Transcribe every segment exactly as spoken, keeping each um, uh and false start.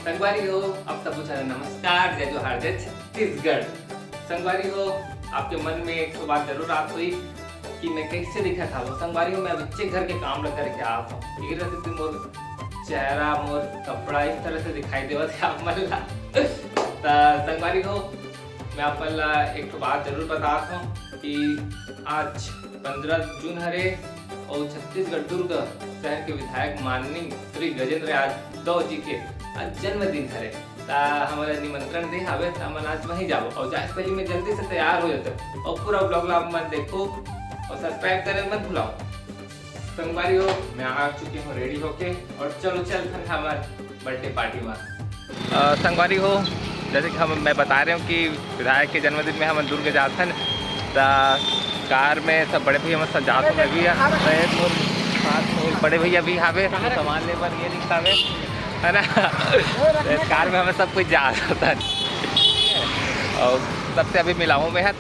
संगवारी हो, आप सबो झन ला नमस्कार, जय जोहार, जय छत्तीसगढ़। संगवारी हो, आपके मन में एक ठो बात जरूर आत होही कि मैं कैसे दिखत हवं। संगवारी हो, मैं अभिच्चे घर के काम ला करके आत हवं, इही रहते मोर चेहरा, मोर कपड़ा इस तरह से दिखाई देवत हे आप मन ला। त संगवारी हो, मैं आप मन ला एक ठो बात जरूर बतात हवं कि आज पंद्रह जून हरे अउ छत्तीसगढ़ दुर्ग शहर के विधायक माननीय श्री गजेंद्र यादव जी के आज जन्मदिन हरे। त हमन ला निमंत्रण दे हावे, त हमन आज वहीं जाबो। अउ जाए से पहले मैं जल्दी से तैयार हो जाथंव अउ पूरा vlog ला आप मन देखो अउ subscribe करे मत भुलाओ। संगवारी हो, मैं आ चुके हूँ ready होके, और चलो चलथन हमर birthday party में। अ, संगवारी हो, जैसे कि हम, मैं बता रहे हूँ कि विधायक के जन्मदिन में हमन दुर्ग जाथन, त कार में सब बड़े भैया मन साथ जात हन, मैं भी आ, मैं मोर साथ मोर बड़े भैया भी हावे, सामान ले बर ये रिक्शा में, है ना? त कार में हमन सब कुछ जात हन। अउ सबसे अभी मिलाहूँ मैं ह।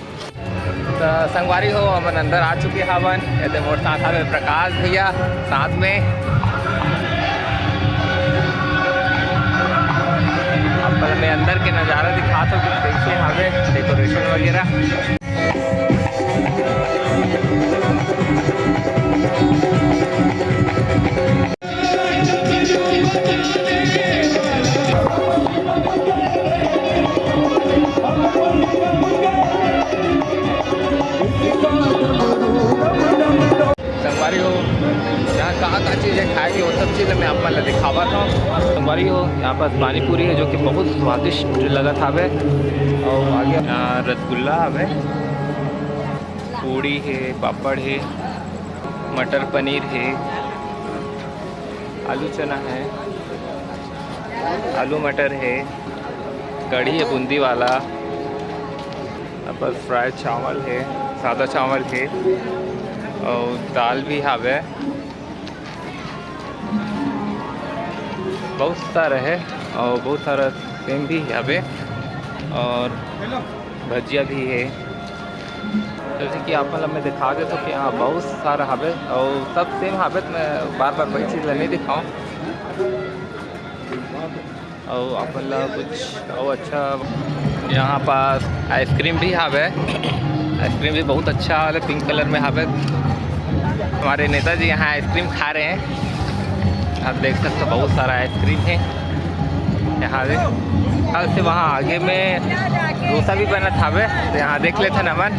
त संगवारी हो, हमन अंदर आ चुके हावन। एदे मोर साथ हावे प्रकाश भैया साथ में। अब मैं अंदर के नजारा दिखात हूँ कि कैसे हावे decoration वगैरह। संगवारी हो, यहाँ का का चीज़ है खाए के, वो सब चीज़ मैं आप मन ला दिखावत हूँ। संगवारी हो, यहाँ पास पानी पूरी है जो कि बहुत स्वादिष्ट लगत हावे, और आगे यहाँ रसगुल्ला हावे, पूड़ी है, पापड़ है, मटर पनीर है, आलू चना है, आलू मटर है, कढ़ी है बूंदी वाला, यहाँ पर fry चावल है, सादा चावल है और दाल भी हावे। बहुत सारा है और बहुत सारा सेम भी हावे और भजिया भी है। जैसे कि आप मन ला मैं दिखा देथों कि हाँ, बहुत सारा हावे और सब सेम हावे, तो मैं बार बार वही चीज़ ला नहीं दिखाऊँ। और आप मन ला कुछ और अच्छा, यहाँ पास आइसक्रीम भी हावे, आइसक्रीम भी बहुत अच्छा वाला पिंक कलर में हावे। हमारे नेताजी यहाँ आइसक्रीम खा रहे हैं, आप देख सकते हो बहुत सारा आइसक्रीम है यहाँ पे। कल से वहाँ आगे में डोसा भी बनत हावे, तो यहाँ देख लेथन हमन।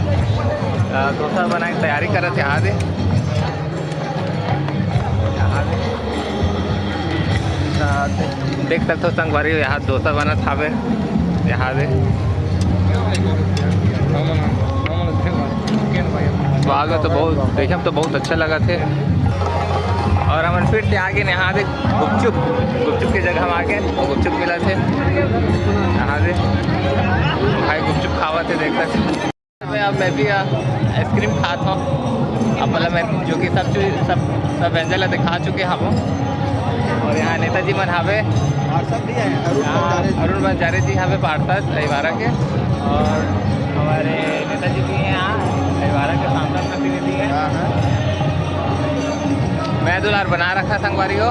अ, डोसा बनाए के तैयारी करत हे यहाँ दे। यहाँ दे। अ, देख सकते हो संगवारी हो, यहाँ डोसा बनत हावे यहाँ दे। स्वाद तो बहुत, देखे तो बहुत अच्छा लगत हे। और हमन फिर से आगे ने यहाँ दे गुपचुप, गुपचुप के जगह हम आगे, गुपचुप मिलत हे यहाँ दे। भाई गुपचुप खावत हे, देख सकते हो। मैं, अब मैं भी, आ, आइसक्रीम खात हूँ। अब मतलब मैं जो कि सब चीज, सब, सब व्यंजन ला दिखा चुके हवं। और यहाँ नेताजी मन हावे। और सब भी है, अरुण यहाँ बंजारे जी। अरुण बंजारे जी हावे पार्षद अहिवारा के। और हमारे नेताजी भी हैं यहाँ, अहिवारा के सांसद प्रतिनिधि हैं। हाँ, हाँ। मैं दुलार बना रखा संगवारी हो।